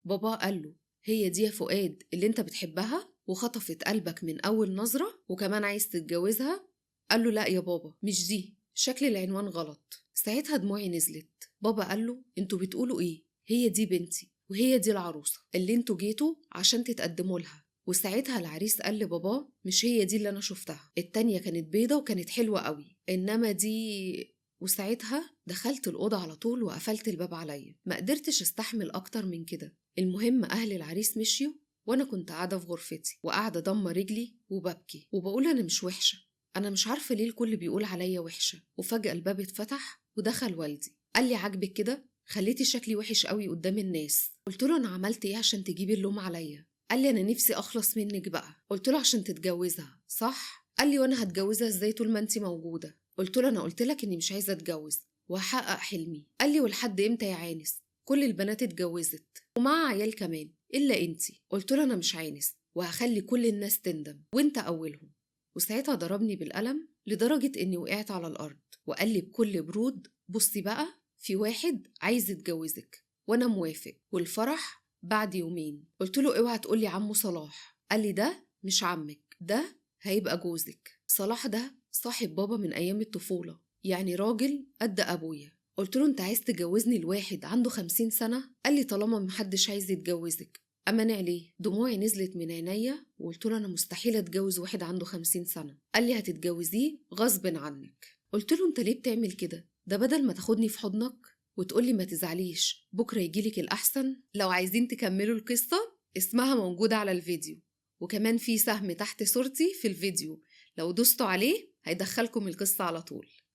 بابا قال له هي دي يا فؤاد اللي انت بتحبها وخطفت قلبك من أول نظرة وكمان عايز تتجوزها؟ قال له لا يا بابا مش دي، شكل العنوان غلط. ساعتها دموعي نزلت. بابا قال له انتوا بتقولوا ايه؟ هي دي بنتي وهي دي العروسة اللي انتوا جيتوا عشان تتقدموا لها. وساعتها العريس قال لباباه مش هي دي اللي انا شفتها، التانية كانت بيضة وكانت حلوة قوي، انما دي. وساعتها دخلت الأوضة على طول وقفلت الباب عليا، ما قدرتش استحمل أكتر من كده. المهم أهل العريس مشيوا وأنا كنت قاعدة في غرفتي وقاعدة ضمة رجلي وببكي وبقول أنا مش وحشة، أنا مش عارفة ليه الكل بيقول عليا وحشة. وفجأة الباب اتفتح ودخل والدي، قال لي عاجبك كده؟ خليتي شكلي وحش قوي قدام الناس. قلت له أنا عملت إيه عشان تجيبي اللوم عليا؟ قال لي أنا نفسي أخلص منك بقى. قلت له عشان تتجوزها صح؟ قال لي وأنا هتجوزها إزاي طول ما أنتي موجودة؟ قلت له أنا قلت لك إني مش عايزة أتجوز وهحقق حلمي. قال لي ولحد إمتى يا عانس؟ كل البنات اتجوزت ومع عيال كمان إلا أنتي. قلت له أنا مش عانس وهخلي كل الناس تندم وأنت أولهم. وساعتها ضربني بالقلم لدرجة إني وقعت على الأرض، وقال لي بكل برود بصي بقى، في واحد عايز يتجوزك وأنا موافق والفرح بعد يومين. قلت له اوعى تقولي عمو صلاح. قال لي ده مش عمك، ده هيبقى جوزك. صلاح ده صاحب بابا من أيام الطفولة، يعني راجل قد أبويا. قلت له أنت عايز تجوزني لواحد عنده 50 سنة؟ قال لي طالما محدش عايز يتجوزك أمانع ليه؟ دموعي نزلت من عينيا وقلت له أنا مستحيل أتجوز واحد عنده 50 سنة. قال لي هتتجوزيه غصب عنك. قلت له أنت ليه بتعمل كده؟ ده بدل ما تاخدني في حضنك وتقولي ما تزعليش بكرة يجيلك الأحسن. لو عايزين تكملوا القصة اسمها موجودة على الفيديو، وكمان في سهم تحت صورتي في الفيديو لو دوستوا عليه هيدخلكم القصة على طول.